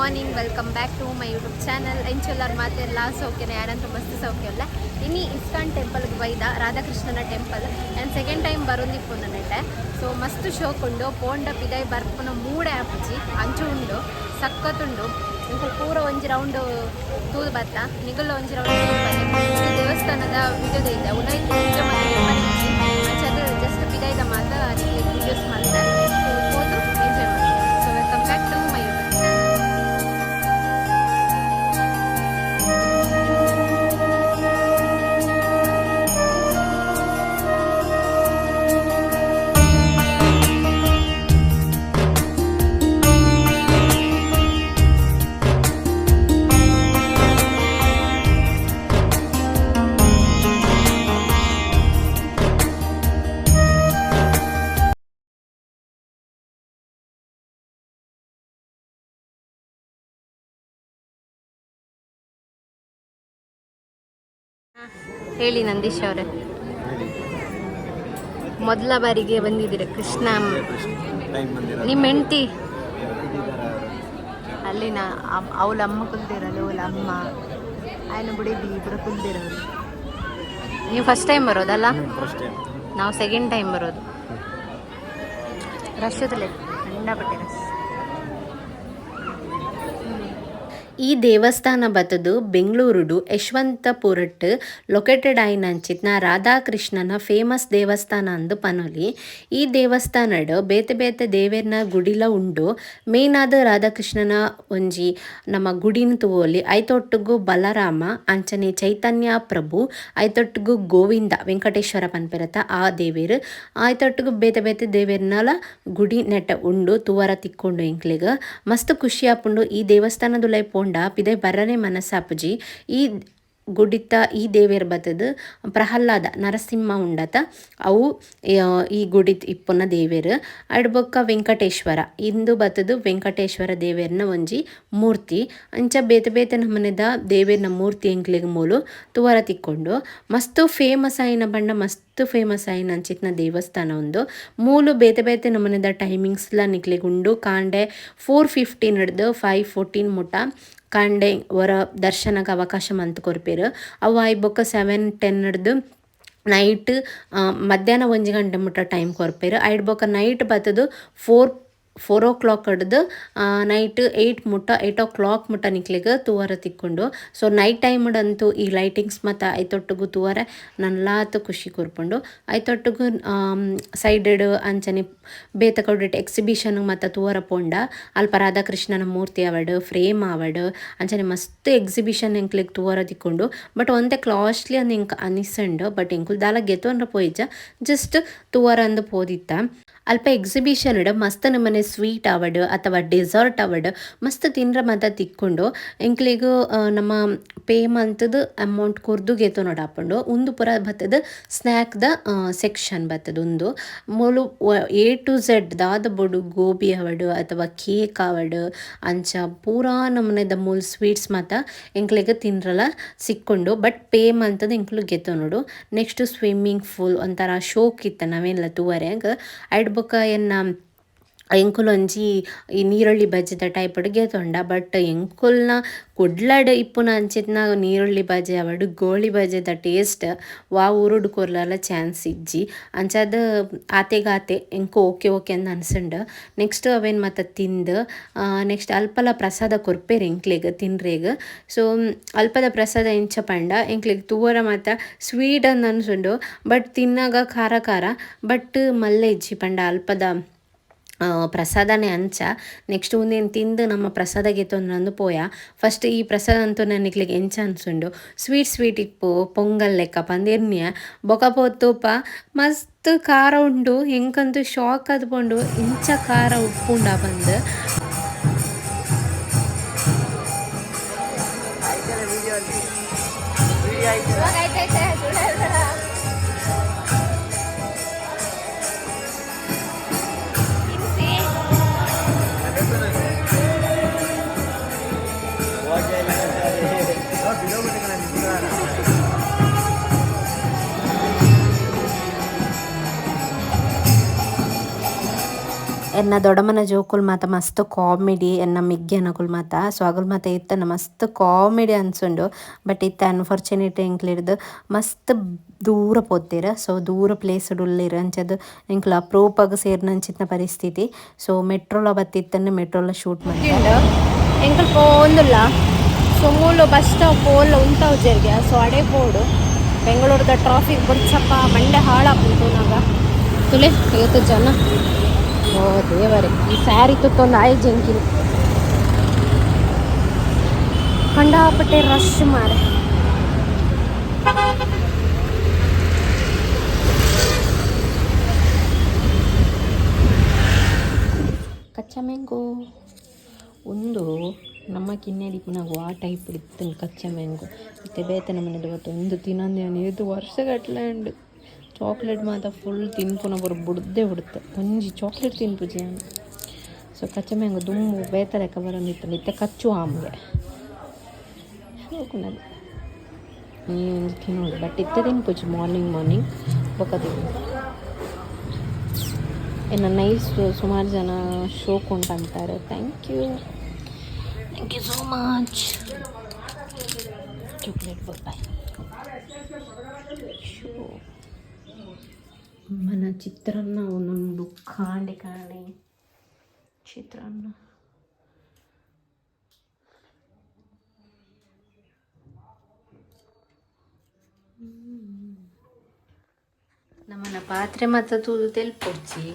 Morning, welcome back to my YouTube channel. ಎಂಚುಲ್ಲರ್ ಮಾತೆಲ್ಲ ಸೌಖ್ಯನ? ಯಾರಂತೂ ಮಸ್ತ್ ಸೌಖ್ಯ ಅಲ್ಲ. ಇನಿ ಇಸ್ಕಾನ್ ಟೆಂಪಲ್ಗೆ ಬೈದ, ರಾಧಾಕೃಷ್ಣನ ಟೆಂಪಲ್. ಆ್ಯಂಡ್ ಸೆಕೆಂಡ್ ಟೈಮ್ ಬರೋಂದಿಪ್ಪು ನೆಟ್ಟೆ. ಸೊ ಮಸ್ತ್ ಶೋಕ್ ಉಂಡು. ಪೋಂಡ ಪಿದೈ ಬರ್ಪುನ ಮೂಡೆ ಆಪುಜಿ, ಅಂಚು ಉಂಡು, ಸಕ್ಕತ್ತುಂಡು. ಇಂಕುಲು ಪೂರ ಒಂಜಿ ರೌಂಡ್ ತೂದು ಬತ್ತ, ನಿಗುಲ್ಲ ಒಂಜಿ ರೌಂಡ್ ತೂದು ಬತ್ತೆ. ದೇವಸ್ಥಾನದ ವಿಡಿಯೋದ ಇದೆ ಉಲೈ ಅಂಚಾದ ಜಸ್ಟ್ ಪಿದೈದ ಮಾತ ವಿಡಿಯೋಸ್ ಮಾಡ್ತಾರೆ. ಸೊ ಪೋದು ಎಂಜಾಯ್ ಮಾಡಿ. So welcome back to my YouTube channel. ಹೇಳಿ ನಂದೀಶ್ ಅವರೇ, ಮೊದಲ ಬಾರಿಗೆ ಬಂದಿದ್ದೀರ ಕೃಷ್ಣ. ಟೈಮ್ ಬಂದಿರೋದು. ನಿಮ್ಮ ಹೆಂಡ್ತಿ ಅಲ್ಲಿನ ಅವಳ ಅಮ್ಮ ಕುಲ್ದಿರಲು, ಅವಳ ಅಮ್ಮ ಆಯ್ನ ಬುಡಿದಿ ಇಬ್ಬರು ಕುಲ್ದಿರೋರು. ನೀವು ಫಸ್ಟ್ ಟೈಮ್ ಬರೋದಲ್ಲ? First time. ನಾವು ಸೆಕೆಂಡ್ ಟೈಮ್ ಬರೋದು. ರಶ್ ಕಂಡಪಟ್ಟೆ ರಶ್. ಈ ದೇವಸ್ಥಾನ ಬತ್ತದು ಬೆಂಗಳೂರುಡು ಯಶವಂತಪುರಟ್ ಲೊಕೇಟೆಡ್ ಆಯಿನಂಚಿತ್ನ ರಾಧಾಕೃಷ್ಣನ ಫೇಮಸ್ ದೇವಸ್ಥಾನ ಅಂದು ಪನೊಲಿ. ಈ ದೇವಸ್ಥಾನಡ್ ಬೇತೆ ಬೇತೆ ದೇವೆರ್ನ ಗುಡಿಲ ಉಂಡು. ಮೇನ್ ಆದ್ ರಾಧಾಕೃಷ್ಣನ ಒಂಜಿ ನಮ್ಮ ಗುಡಿನ್ ತೂವೊಲಿ. ಐತೊಟ್ಟುಗು ಬಲರಾಮ, ಅಂಚನೆ ಚೈತನ್ಯ ಪ್ರಭು, ಐತೊಟ್ಟುಗು ಗೋವಿಂದ ವೆಂಕಟೇಶ್ವರ ಪನ್ಪೆರತ ಆ ದೇವೆರ್, ಐತೊಟ್ಟುಗು ಬೇತೆ ಬೇತೆ ದೇವೆರ್ನಲ ಗುಡಿ ನೆಟ್ಟ ಉಂಡು, ತೂವರ ತಿಕ್ಕೊಂಡು. ಎಂಕ್ಲೆಗ್ ಮಸ್ತ್ ಖುಷಿ ಆಪುಂಡು. ಈ ದೇವಸ್ಥಾನದುಲೈ ಪೋಂಡ ಪಿದೈ ಬರನೆ ಮನಸ್ಸಾಪುಜಿ. ಈ ಗುಡಿತ ಈ ದೇವೆರ್ ಬತ್ತದು ಪ್ರಹ್ಲಾದ ನರಸಿಂಹ ಉಂಡತ, ಅವು ಈ ಗುಡಿತ್ ಇಪ್ಪುನ ದೇವೆರ್. ಐಡ್ ಬೊಕ್ಕ ವೆಂಕಟೇಶ್ವರ, ಇಂದು ಬತ್ತದು ವೆಂಕಟೇಶ್ವರ ದೇವೆರ್ನ ಒಂಜಿ ಮೂರ್ತಿ. ಅಂಚ ಬೇತೆ ಬೇತೆ ನಮೂನೆದ ದೇವೆರ್ನ ಮೂರ್ತಿ ಎಂಕ್ಲೆಗ್ ಮೂಲು ತೂವರ ತಿಕ್ಕೊಂಡು. ಮಸ್ತ್ ಫೇಮಸ್ ಆಯಿನ ಪಂಡ ಮಸ್ತ್ ಫೇಮಸ್ ಆಯಿನ ಅಂಚಿತ್ನ ದೇವಸ್ಥಾನ ಉಂದು. ಮೂಲು ಬೇತೆ ಬೇತೆ ನಮೂನೆದ ಟೈಮಿಂಗ್ಸ್ಲ ನಿಕ್ಲೆಗ್ ಉಂಡು. ಕಾಂಡೆ 4:15 ಡ್ದ್ 5:14 ಮುಟ ಕಾಂಡೆ ಒರ ದರ್ಶನಗ್ ಅವಕಾಶ ಮಂತ್ ಕೊರ್ಪೆರ್. ಅವು ಆಯಿ ಬೊಕ್ಕ 7:10 ಡ್ದ್ ನೈಟ್ ಮಧ್ಯಾಹ್ನ 1 ಗಂಟೆ ಮುಟ ಟೈಮ್ ಕೊರ್ಪೆರ್. ಐಡ್ ಬೊಕ್ಕ ನೈಟ್ ಬತ್ತುದು ಫೋರ್ ಫೋರ್ ಓ ಕ್ಲಾಕ್ ಡ್ದ್ ನೈಟ್ 8 ಮುಟ, 8 ಓ ಕ್ಲಾಕ್ ಮುಟ ನಿಕ್ಲೆಗ್ ತೂವರ ತಿಕ್ಕುಂಡು. ಸೊ ನೈಟ್ ಟೈಮ್ ಅಂತು ಈ ಲೈಟಿಂಗ್ಸ್ ಮಾತ ಐತೊಟ್ಟುಗು ತೂವರೆ ನನಲಾತ್ ಖುಷಿ ಕೊರ್ಪುಂಡು. ಐತೊಟ್ಟುಗು ಸೈಡ್ ಅಂಚನೆ ಬೇತೆ ಕಡೆಟ್ ಎಕ್ಸಿಬಿಷನ್ ಮಾತ ತೂವರ ಪೋಂಡ ಅಲ್ಪ ರಾಧಾಕೃಷ್ಣನ ಮೂರ್ತಿ ಆವಡ್, ಫ್ರೇಮ್ ಆವಡ್, ಅಂಚನೆ ಮಸ್ತ್ ಎಕ್ಸಿಬಿಷನ್ ಎಂಕ್ಲೆಗ್ ತೂವರ ತಿಕ್ಕುಂಡು. ಬಟ್ ಒಂತೆ ಕಾಸ್ಟ್ಲಿ ಅಂದ್ ಎಂಕ್ ಅನಿಸಂಡು. ಬಟ್ ಎಂಕುಲು ದಾಲ ಗೆತೊನ್ರ ಪೋಯಿಜ, ಜಸ್ಟ್ ತೂವರ ಅಂದ್ ಪೋದಿತ್ತ. ಅಲ್ಪ ಎಕ್ಸಿಬಿಷನ್ ಮಸ್ತ್ ನಮನೆ ಸ್ವೀಟ್ ಆವಡ್ ಅಥವಾ ಡೆಸರ್ಟ್ ಆವಡ್ ಮಸ್ತ್ ತಿನ್ರ ಮಾತ ತಿಕ್ಕುಂಡು. ಎಂಕ್ಲೆಗ್ ನಮ್ಮ ಪೇ ಮಂತುದು ಅಮೌಂಟ್ ಕೊರ್ದು ಗೆತೊನೊಡಾಪುಂಡು. ಉಂದು ಪೂರ ಬತ್ತುದು ಸ್ನ್ಯಾಕ್ ದ ಸೆಕ್ಷನ್ ಬತ್ತುದು. ಉಂದು ಮೂಲು ಎ ಟು ಝೆಡ್ ದಾದ ಬೋಡು, ಗೋಬಿ ಆವಡ್ ಅಥವಾ ಕೇಕ್ ಆವಡ್, ಅಂಚ ಪೂರಾ ನಮೂನೆದ ಮೂಲು ಸ್ವೀಟ್ಸ್ ಮಾತ ಎಂಕ್ಲೆಗ್ ತಿನ್ರಲ ಸಿಕ್ಕುಂಡು. ಬಟ್ ಪೇ ಮಂತುದು ಎಂಕುಲು ಗೆತೊನೊಡು. ನೆಕ್ಸ್ಟ್ ಸ್ವಿಮ್ಮಿಂಗ್ ಪೂಲ್, ಒಂಥರ ಶೋಕ್ ಇತ್ತ ನವೆನ್ಲ ತೂವರೆಗ್. ಐಡ್ ಬೊಕ್ಕ ಎನ್ನ ಎಂಕುಲು ಒಂಜಿ ಈ ನೀರುಳ್ಳಿ ಬಜ್ಜಿದ ಟೈಪ್ ಗೆತೊಂಡ. ಬಟ್ ಎಂಕುಲ್ನ ಕುಡ್ಲಡ್ ಇಪ್ಪುನ ಅಂಚಿತ್ನ ನೀರುಳ್ಳಿ ಬಜೆ ಆವಡ್, ಗೋಳಿ ಬಜೆದ ಟೇಸ್ಟ್ ವಾ ಊರುಡು ಕೊರ್ಲಲ ಚಾನ್ಸ್ ಇಜ್ಜಿ. ಅಂಚಾದ್ ಆತೆಗಾತೆ ಎಂಕ್ ಓಕೆ ಓಕೆ ಅಂದ್ ಅನ್ಸಂಡ್. ನೆಕ್ಸ್ಟ್ ಅವೇನ್ ಮಾತ ತಿಂದು, ನೆಕ್ಸ್ಟ್ ಅಲ್ಪಲ ಪ್ರಸಾದ ಕೊರ್ಪೆರ್ ಎಂಕ್ಲೆಗ್ ತಿನ್ರೆಗ್. ಸೊ ಅಲ್ಪದ ಪ್ರಸಾದ ಎಂಚ ಪಂಡ, ಎಂಕ್ಲೆಗ್ ತೂವರ ಮಾತ ಸ್ವೀಟ್ ಅಂದ್ ಅನ್ಸುಂಡು, ಬಟ್ ತಿನ್ನಗ ಖಾರ ಖಾರ. ಬಟ್ ಮಲ್ಲೆ ಇಜ್ಜಿ, ಪಂಡ ಅಲ್ಪದ ಪ್ರಸಾದನೆ ಅಂಚ. ನೆಕ್ಸ್ಟ್ ಉಂದೆನ್ ತಿಂದು ನಮ್ಮ ಪ್ರಸಾದ ಗೆತೊಂದು ಪೋಯ. ಫಸ್ಟ್ ಈ ಪ್ರಸಾದ ಅಂತೂ ನಿಕ್ಲೆಗ್ ಎಂಚ ಅನ್ಸುಂಡು, ಸ್ವೀಟ್ ಸ್ವೀಟ್ ಇಪ್ಪು, ಪೊಂಗಲ್ ಲೆಕ್ಕ ಪಂದ್ ಎನ್ನಿಯ. ಬೊಕ ಪೋತುಪ ಮಸ್ತ್ ಖಾರ ಉಂಡು. ಎಂಕಂತೂ ಶಾಕ್ ಆದ್ ಪೋಂಡು, ಇಂಚ ಖಾರ ಉಪ್ಪುಂಡ ಪಂದ್. ವಿಡಿಯೋ ವಿಡಿಯೋ ಆಯ್ತು. ಆಯ್ತಾಯ್ತು. ಸುಳ್ಳು ಹೇಳ್ಬೇಡ. ತಿನ್ಸಿ. ಓಕೆ. ಬಿಡೋಗ್ಬಿಟ್ಟು ನಿಂತ್ಕೊಳ್ಳೋಣ. ಎನ್ನ ದೊಡಮನ ಜೋಕುಲ್ ಮಾತ ಮಸ್ತ್ ಕಾಮಿಡಿ, ಎನ್ನ ಮಿಗ್ಗ್ಯನಕುಲ್ ಮಾತ. ಸೊ ಅಗುಲ್ ಮಾತ ಇತ್ತನ ಮಸ್ತ್ ಕಾಮಿಡಿ ಅನ್ಸುಂಡು. ಬಟ್ ಇತ್ತೆ ಅನ್ಫಾರ್ಚುನೇಟ್ ಎಂಕ್ಲಿಡ್ದು ಮಸ್ತ್ ದೂರ ಪೋತೆರ್. ಸೊ ದೂರ ಪ್ಲೇಸ್ ಉಲ್ಲೆರ್ ಅಂಚದ ಎಂಕ್ಲ ಅಪ್ರೂಪಗ್ ಸೇರಿನಂಚಿತ್ತಿನ ಪರಿಸ್ಥಿತಿ. ಸೊ ಮೆಟ್ರೋಲ ಬತ್ತಿತ್ತಂಡ ಮೆಟ್ರೋಲ ಶೂಟ್ ಮಲ್ತೆ. ಎಂಕಲ್ ಪೋಂದುಲ್ಲ. ಸೊ ಮೂಲು ಬಸ್ ಸ್ಟಾಪ್ ಓಲ್ಲ ಉಂತಾವ್ ಜೆರ್ಗೆ. ಸೊ ಅಡೆ ಪೋಡು. ಬೆಂಗಳೂರದ ಟ್ರಾಫಿಕ್ ಬುಡ್ಚಪ್ಪ, ಮಂಡೆ ಹಾಳಾಪುಂಡು ನಾಗ. ತುಲೆ ಇವತ್ತು ಜನ. ಓ ದೇವರೇ, ಈ ಸ್ಯಾರಿ ತುತ್ತೊಂದು ಆಯ್ ಜಂಕಿನ ಕಂಡಾಪಟ್ಟೆ ರಶ್ ಮಾರೆ. ಕಚ್ಚಾ ಮ್ಯಾಂಗೋ ಒಂದು ನಮ್ಮ ಕಿನ್ನೆಡಿ ಪುನಗು ಆ ಟೈಪ್ ಇತ್ತು ಕಚ್ಚಾ ಮ್ಯಾಂಗೋ. ಇತ್ತೆ ಬೇತೆ ನಮ್ಮನೇಲಿ ಗೊತ್ತು ಒಂದು ತಿನ್ನಂದೆ ಏತು ವರ್ಷಗಟ್ಟಲೆ ಉಂಡು. ಚಾಕ್ಲೇಟ್ ಮಾತ ಫುಲ್ ತಿನ್ಪುನ ಪೂರ ಬುಡ್ದೇ ಬಿಡುತ್ತೆ. ಒಂಜಿ ಚಾಕ್ಲೇಟ್ ತಿನ್ಪುಜಿ ಯಾನ್. ಸೊ ಕಚ್ಚಾ ಮ್ಯಾಂಗೋ ದುಂಬು ಬೇತೆ ಲೆಕ್ಕ ಬರೊಂದಿತ್ತು, ಇತ್ತೆ ಕಚ್ಚು ಆಮ್ಗೆ ಶೋಕುನದು. ಈ ಒಂಜಿ ತಿನ್ನೋಡು, ಬಟ್ ಇತ್ತೆ ತಿನ್ಪುಜಿ. ಮಾರ್ನಿಂಗ್ ಮಾರ್ನಿಂಗ್ ಬೊಕ ತಿನ್ನು. ಎನ್ನ ನೈಸ್ ಸುಮಾರು ಜನ ಶೋಕ್ ಉಂಟು ಅಂತಾರೆ. Thank you, thank you so much. Chocolate bye. Show మన ಚಿತ್ರಾನ್ನ ಒಂದೊಂದು ಕಾಂಡೆ ಕಾಂಡೆ ಚಿತ್ರಾನ್ನ. ನಮ್ಮನ ಪಾತ್ರೆ ಮಾತ ತೂದು ತೆಲ್ಪೊಡ್ಚಿ.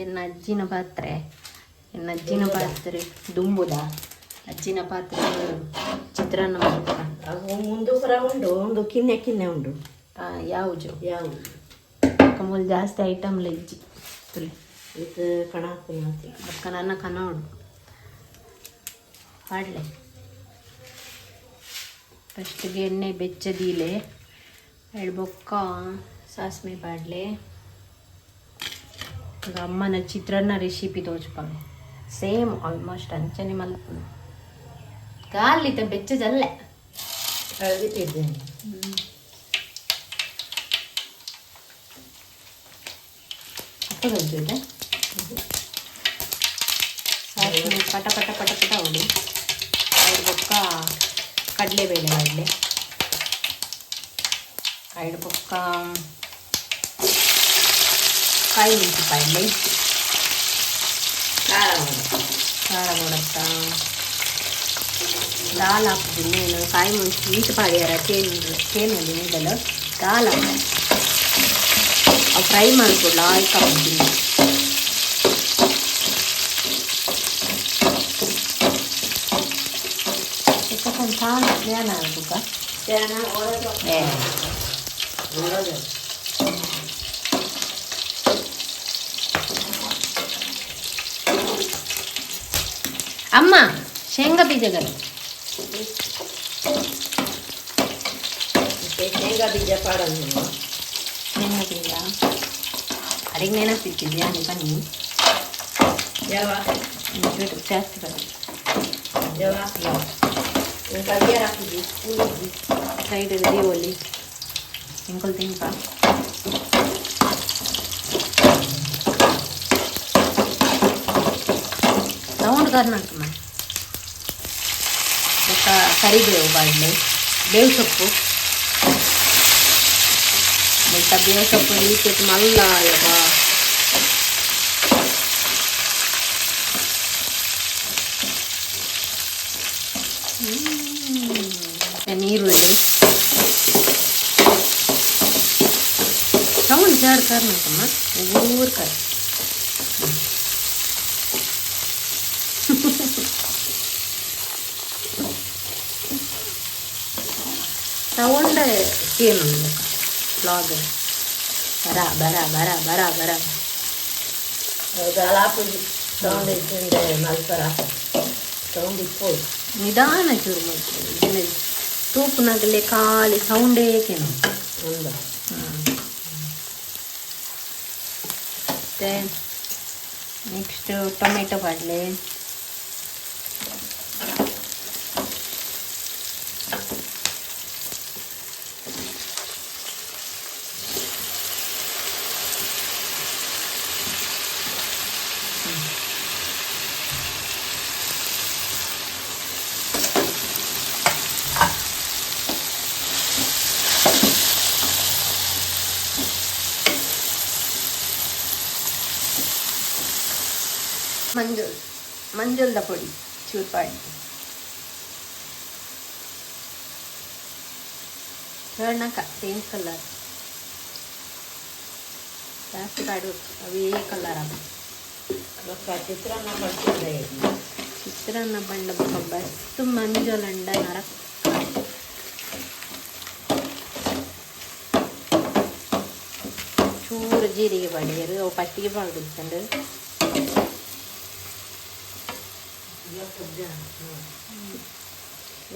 ಎನ್ನ ಅಜ್ಜಿನ ಪಾತ್ರೆ, ಎನ್ನ ಅಜ್ಜಿನ ಪಾತ್ರೆ ದುಂಬುದ ಅಜ್ಜಿನ ಪಾತ್ರೆ ಚಿತ್ರಾನ್ನ ಮಾಡ್ತಾರ. ಅದು ಮುಂದು ಪುರ ಉಂಡು, ಒಂದು ಕಿನ್ನೆ ಕಿನ್ನೆ ಉಂಡು. ಯಾವುದು? ಯಾವುದು? ಮೂಲು ಜಾಸ್ತಿ ಐಟಮ್ ಇಜ್ಜಿ ತುಲೆ. ಇದು ಕಣ ಹಾಕುನ. ಬೊಕ್ಕ ನನ್ನ ಕನೋಡು ಪಾಡ್ಲೆ. ಫಸ್ಟ್ಗೆ ಎಣ್ಣೆ ಬೆಚ್ಚ ದೀಲೆ. ಎರಡು ಬೊಕ್ಕ ಸಾಸ್ಮೆ ಪಾಡ್ಲೆ. ಈಗ ಅಮ್ಮನ ಚಿತ್ರಾನ್ನ ರೆಸಿಪಿ ತೋಜ್ಪಾವೆ. ಸೇಮ್ ಆಲ್ಮೋಸ್ಟ್ ಅಂಚನೆ ಮಲ್ಪುನು. ಗಾಲಿತ ಬೆಚ್ಚ ಜಲ್ಲೆ. ಕಳೆದಿಟ್ಟಿದ್ದೇನೆ. ಅಪ್ಪಗಂಜುದೆ ಸಾಸ್ಮೆ ಪಟ ಪಟ ಪಟ ಪಟ ಅವಳು. ಎರಡು ಬೊಕ್ಕ ಕಡಲೆಬೇಳೆ ಪಾಡ್ಲೆ. ಎರಡು ಬೊಕ್ಕ ಕಾಯಿ ಮೆಣಸು ಪಾಡ್ಲೆ. ಖಾರ ಮಾಡು. ಖಾರ ಕೊಡತ್ತ ದಾಲ್ ಹಾಕುದಿನಿ. ಕಾಯಿ ಮೆಣಸು ಈಟ್ ಪಾಡ್ಯಾರ ಕೇನ್ ಕೇನಲ್ಲಿ ನೀಡಲು ದಾಲ್ ಹಾಕ. ಅವು ಫ್ರೈ ಮಾಡ್ಕೊಡ್ಲ ಆಯ್ತು ಹಾಕ್ತೀನಿ. ಧ್ಯಾನ ಬುಕ್ಕ. ಧ್ಯಾನ ಒಳಗೆ. ಏ. ಒಳಗೆ. ಅಮ್ಮ, ಶೇಂಗಾ ಬೀಜಗಳು. ಮತ್ತೆ ಶೇಂಗಾ ಬೀಜ ಪಾಡೋದು. ಶೇಂಗಾ ಬೀಜ ಅಡಿಗೆ ನೆನಪಿಟ್ಟಿದ್ಯಾ ನೀ ಬನ್ನಿ. ಯಾವ? ಒಂಚೂರು ಜಾಸ್ತಿ ಬರೋದು. ಯಾವ ಕರಿಯರ್ ಹಾಕುದು ಸ್ಕೂಲಿಗೆ. ಸೈಡ್ ದೀವೊಲಿ ಎಂಕುಲು ತಿನ್ಪ. ಸೌಂಡ್ ಕರ್ನಾಟಕ. ಬೊಕ್ಕ ಕರಿಬೇವು ಬಾಡ್ಲೆ, ಬೇವು ಸೊಪ್ಪು. ಬೊಕ್ಕ ಬೇವು ಸೊಪ್ಪು ಈಚೆಟ್ ಮಲ್ಲ ಯಬ್ಬಾ. ನೀರುಳ್ಳಿ ಸೌಂಡ್ ಜಾಡ್ ಕರ್ನಾಟಕ ಊರು ಕರ್. ಸೌಂಡ್ ಏನು ಬ್ಲಾಗ್ ಬರ ಬರ ಬರ ಬರ ಬರ. ಹೌದು, ಹಾಕುದು ಸೌಂಡ್ ಇದ್ದಿಂದ ಮಲ್ಪರ ಸೌಂಡ್ ಇಪ್ಪೋದು. ನಿಧಾನ ಚೂರು ಮಾಡ್ತೀವಿ. ತೂಪುನಾಗಲೇ ಖಾಲಿ ಸೌಂಡೇ ಕೇನು. ಒಂದು. ಮತ್ತು ನೆಕ್ಸ್ಟ್ ಟೊಮೆಟೊ ಪಾಡ್ಲೆ. ಮಂಜೊಲ್, ಮಂಜೊಲ್ದ ಪೊಡಿ ಚೂರು ಪಾಡಿ. ನಕ ಸೇಮ್ ಕಲರ್. ಜಾಸ್ತಿ ಪಾಡು, ಅವೇ ಕಲರ್. ಬೊಕ್ಕ ಚಿತ್ರಾನ್ನ ಪಡ್ತಿದ್ದೆ. ಚಿತ್ರಾನ್ನ ಬಂಡ ಬೊಕ್ಕ ಬಸ್ತು ಮಂಜೊಲಂಡ ನರಕ. ಚೂರು ಜೀರಿಗೆ ಪಾಡಿಯರು. ಅವು ಪಟ್ಟಿಗೆ ಪಾಡಿತ್ತಂಡು.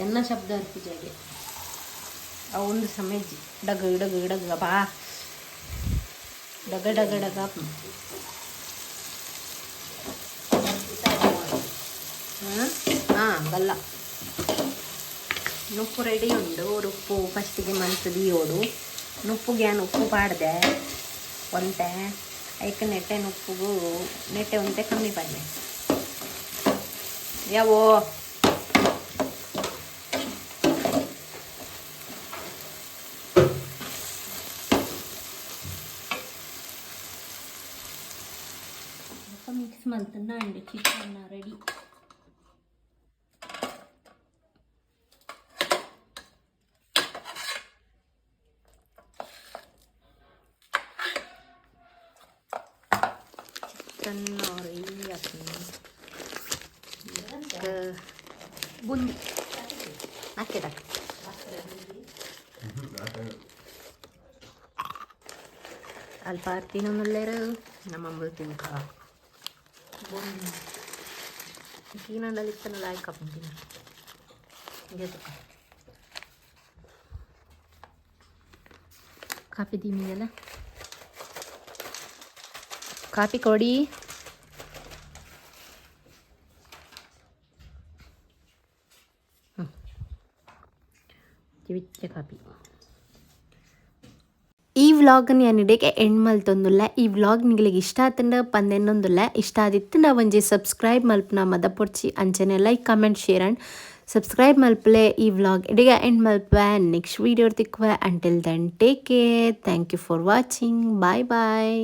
ಎನ್ನ ಶಬ್ದ ಅರ್ಪಿಜಾಗೆ ಅವು ಒಂದು ಸಮಯ ಡಗ ಡಗ ಡಗ ಬಾ ಡಗ ಡಗ ಡಗ. ಹಾಂ ಹಾಂ ಬಲ್ಲ ನುಪ್ಪು ರೆಡಿ ಉಂಡು. ರುಪ್ಪು ಫಸ್ಟಿಗೆ ಮಂತ್ ದೀಯೋಡು. ನುಪ್ಪುಗೆ ಯಾನ್ ಉಪ್ಪು ಪಾಡ್ದೆ ಒಂತೆ. ಐಕ್ ನೆಟ್ಟೆ ನುಪ್ಪುಗು ನೆಟ್ಟೆ ಒಂತೆ ಕಮ್ಮಿ ಪಾಡ್ದೆ ಯಾವೋ. ಮಿಕ್ಸ್ ಮಲ್ತನ್ನ ಅಂಡ್ ಚಿತ್ರಾನ್ನ ರೆಡಿ. ಚಿತ್ರಾನ್ನ ರೆಡಿ ಆಗ್ತದೆ. ಬುಂದಿ ಹಾಕಿದ ಅಲ್ಪ ತಿನ್ನೊಂದುಲ್ಲೇರು ನಮ್ಮ ತಿನ್ಕ. ತಿನ್ನಂಡಲ್ಲಿ ಇತ್ತನ ಲಾಯ್ಕ್ ತಿನ್ನ. ಕಾಫಿ ದೀಮಿಯಲ್ಲ, ಕಾಫಿ ಕೊಡಿ. ಚಿವಿಚ್ಚ ಕಾಪಿ. ಈ ವ್ಲಾಗ್ನ ಯಾನ್ ಇಡೆಗೆ ಎಂಡ್ ಮಲ್ತೊಂದುಲ್ಲ. ಈ ವ್ಲಾಗ್ ನಿಗಲಿಗೆ ಇಷ್ಟ ಆತಂಡ ಪಂದೆನ್ನೊಂದುಲ್ಲ. ಇಷ್ಟ ಆದಿತ್ತಂಡ ಒಂಜಿ ಸಬ್ಸ್ಕ್ರೈಬ್ ಮಲ್ಪುನ ಮದಪೊಡ್ಚಿ. ಅಂಚನೆ like, comment, share and subscribe ಮಲ್ಪಲೆ. ಈ ವ್ಲಾಗ್ ಇಡೆಗೆ ಎಂಡ್ ಮಲ್ಪುವೆ. ನೆಕ್ಸ್ಟ್ ವೀಡಿಯೋ ತಿಕ್ಕುವೆ. Until then, take care. Thank you for watching. Bye bye.